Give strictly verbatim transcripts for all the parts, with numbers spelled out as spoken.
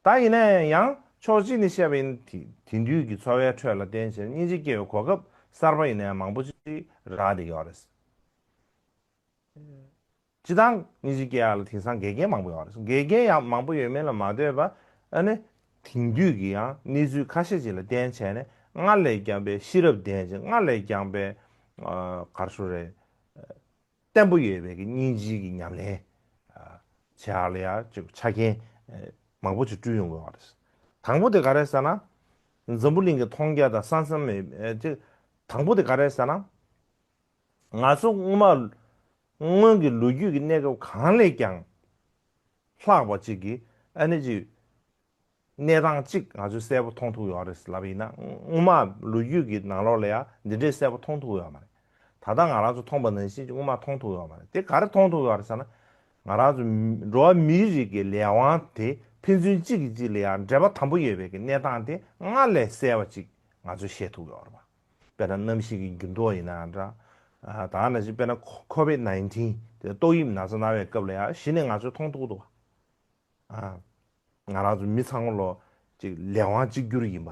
ད་ཡིན་ན་ཡང་ཕྱོགས་གཅིག་ནས་བཤད་པ་ཡིན་ན་དེ་དེང་དུས་ཀྱི་འཚོ་བའི་ཁྲོད་ལ་བརྟེན་བྱས་སྙིང་རྗེ་སྐྱེ་བའི་གོ་སྐབས་གསར་པ་ཡིན་ན་ཡང་མང་པོ་ཅིག་རག་བསྡད་ཡོད་རེད། སྤྱིར་བཏང་སྙིང་རྗེ་སྐྱེ་ཡག་ལ་དེང་སང་དགེ་རྒན་མང་པོ་ཡོད་རེད། དགེ་རྒན་ཡང་མང་པོ་ཡོད་མེད་ལ་མ་ལྟོས་པ། ཨ་ནི་དེང་དུས་ཀྱི་ཡང་གནས་ཚུལ་ཁ་ཤས་ཅིག་ལ་བརྟེན་བྱས་ནས་སྔར་ལས་ཀྱང་པའི་ཤེས་རབ་ལྡན་ཅིང་སྔར་ལས་ཀྱང་པའི་ཨ་ག་རེ་ཞུ་རེད། བརྟན་པོ་ཡོད་པའི་གི་སྙིང་རྗེ་གི་ཉམས་ལེན་ཨ་བྱེད་ཡག་ལ་ཡང་ཅིག་ཆ་རྐྱེན་ཨ་མང་པོ་ཅིག་བསྐྲུན་ཡོང་གི་ཡོད་རེད། དང་པོ་དེ་ག་རེ་ཟེར་ན། འཛམ་བུ་གླིང་གི་མཐོང་རྒྱ་དང་ས་མཚམས་མེད་ཨ་ཅིག་དང་པོ་དེ་ག་རེ་ཟེར་ན། ང་ཚོ་སྔོན་མ་སྔོན་གྱི་ལོ་རྒྱུས་ཀྱི་གནས་སྐབས་གང་ལས་ཀྱང་ལྷག་པ་ཅིག་གི་ཨ་ནི་ཅིག་གནས་སྟངས་གཅིག་ང་ཚོས་གསལ་པོ་མཐོང་ཐུབ་ཡོད་རེད་ལབ་ཡིན་ན། སྔོན་མ་ལོ་རྒྱུས་ཀྱི་ནང་ལོགས་ལ་ཡང་འདི་འདྲའི་གསལ་པོ་མཐོང་ཐུབ་ཡོད་མ་རེད། ད་ལྟ་ང་རང་ཚོ་མཐོང་པ་ནང་བཞིན་གྱི་སྔོན་མ་མཐོང་ཐུབ་ཡོད་མ་རེད། དེ་ག་རེ་མཐོང་ཐུབ་ཡོད་རེད་ཟེར་ན། ང་རང་ཚོ་འགྲོ་བ་མིའི་རིགས་ཀྱི་ལས་དབང་དེ་ཕན་ཚུན་གཅིག་གིས་གཅིག་ལ་ཡང་འབྲེལ་བ་དམ་པོ་ཡོད་པའི་གི་གནས་སྟངས་དེ་སྔར་ལས་གསལ་བ་ཅིག་ང་ཚོས་ཤེས་ཐུབ་ཡོད་རེད་པ། དཔེར་ན་གནམ་གཤིས་ཀྱི་འགྱུར་ལྡོག་ཡིན་ན་འདྲ། ཨ་ད་ནང་བཞིན་དཔེར་ན་ཁོ་ཁོ་བིད་ནའིན་ཊིན་དེ་ཏོག་དབྱིབས་ན་ཚ་ན་བའི་སྐབས་ལ་ཡང་གཞི་ནས་ང་ཚོས་མཐོང་ཐུབ་འདུག་བ། ཨ་ང་རང་ཚོ་མི་ཚང་མ་ལོ་ཅིག་ལས་དབང་གཅིག་གྱུར་ཡིན་པ་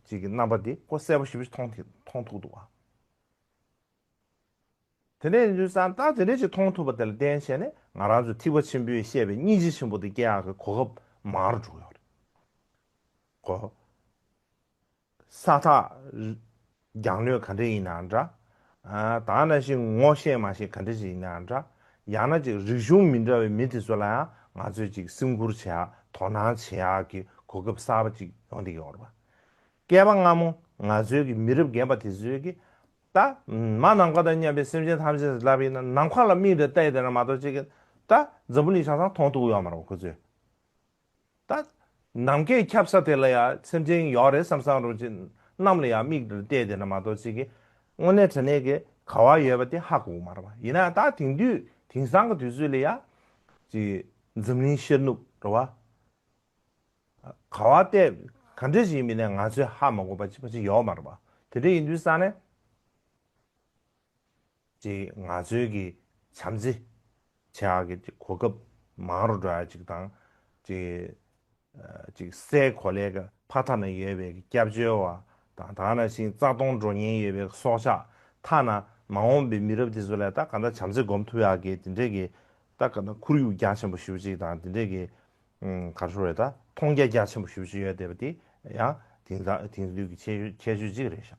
ཅིག་གི་རྣམ་པ་དེ་ཁོ་གསལ་པོ་ཞེ་པོ་ཅིག་མཐོང་ཐུབ་མཐོང་ཐུབ་འདུག་བ། དེ་འདྲ་ཡིན་དུས་ཙང་ད་དེ་འདྲ་ཅིག་མཐོང་ཐུབ་པ་དེ་ལ་བརྟེན་བྱས་ནས་ང་རང་ཚོ་ཐེག་པ་ཆེན་པོས་བཤད་པའི་སྙིང་རྗེ་ཆེན་པོ་དེ་སྐྱེ་ཡག་གི་གོ་སྐབས་མང་རུ་འགྲོ་གི་ཡོད་རེད། གོ་ས་ཐག་རྒྱང་ལོས་ག་འདྲ་ཡིན་ན་འདྲ། ཨ་ད་ནང་བཞིན་ངོ་ཤེས་མ་ཤེས་ག་འདྲ་ཞིག་ཡིན་ན་འདྲ། ཡང་ན་ཅིག་རིག་གཞུང་མི་འདྲ་བའི་མི་དེ་ཚོ་ལ་ཡང་ང་ཚོས་ཅིག་སེམས་ཁུར་བྱེད་ཡག་དོ་སྣང་བྱེད་ཡག་གི་གོ་སྐབས་གསར་པ་ཅིག་ཡོང་བསྡད་ཀྱི་ཡོད་རེད་པ། བསྐལ་པ་སྔ་མོ་ང་ཚོའི་གི་མི་རབས་རྒན་པ་དེ་ཚོའི་གི་ད་མ་ནམ་མཁའ་དང་མཉམ་པའི་སེམས་ཅན་ཐམས་ཅད་ལབ་ཡིན་ན་ནམ་མཁའ་ལ་མིག་འདྲ་བལྟས་བསྡད་ན་མ་གཏོགས་ཅིག་གི་ད་འཛམ་བུ་གླིང་ཆ་ཚང་མཐོང་ཐུབ་ཡོད་མ་རེད་པ་ཁོ་ཚོས། ད་ནམ་མཁའི་ཁྱབ་ས་དེ་ལ་ཡང་སེམས་ཅན་ཡོད་རེད་བསམ་བསམ་རུ་ཅིག་གནམ་ལ་ཡང་མིག་བལྟས་བསྡད་ན་མ་གཏོགས་ཅིག་གི་དངོས་གནས་དྲང་གནས་ཀྱི་ག་བ་ཡོད་པ་དེ་ཧ་གོ་གི་མ་རེད་པ། ཡིན་ན་ད་དེང་དུས་དེང་སང་གི་དུས་ཚོད་ལ་ཡང་ཅིག་འཛམ་གླིང་ཤར་ནུབ་རེད་པ། ག་བ་བལྟས་ག་འདྲ་ཞིག་ཡིན་མིན་ནས་ང་ཚོས་ཧ་མ་གོ་བ་ཅིག་པ་ཅིག་ཡོད་མ་རེད་པ། དེ་འདྲ་ཡིན་དུས་ཙང་ནས། ཅིག་ང་ཚོའི་གི་བྱམས་བརྩེ་བྱེད་ཡག་གི་ཅིག་གོ་སྐབས་མང་རུ་འགྲོ་ཡག་ཅིག་དང་། ཅིག་ཅིག་སའི་གོ་ལའི་གི་ཕ་མཐའ་ན་ཡོད་པའི་གི་སྐྱབས་བཅོལ་བ་དང་། ད་ནང་བཞིན་རྩ་སྟོང་འགྲོ་ཉེན་ཡོད་པའི་གི་སྲོག་ཆགས། ཐ་ན་མ་འོངས་པའི་མི་རབས་དེ་ཚོ་ལ་ད་གང་ལྟར་བྱམས་བརྩེ་སྒོམ་ཐུབ་ཡག་གི་དེ་འདྲའི་གི་ད་གང་ལྟར་ཁོར་ཡུག་རྒྱ་ཆེན་པོ་ཞེ་པོ་ཅིག་དང་། དེ་འདྲའི་གི་ཨུམ་ག་རེ་ཞུ་རེད། ད་མཐོང་རྒྱ་རྒྱ་ཆེན་པོ་ཞེ་པོ་ཅིག་ཡོད་བསྡད་པ་དེ་ཡང་དེང་སང་དེང་དུས་ཀྱི་ཁྱད་ཆོས་ཁྱད་ཆོས་ཅིག་རེད་ཤག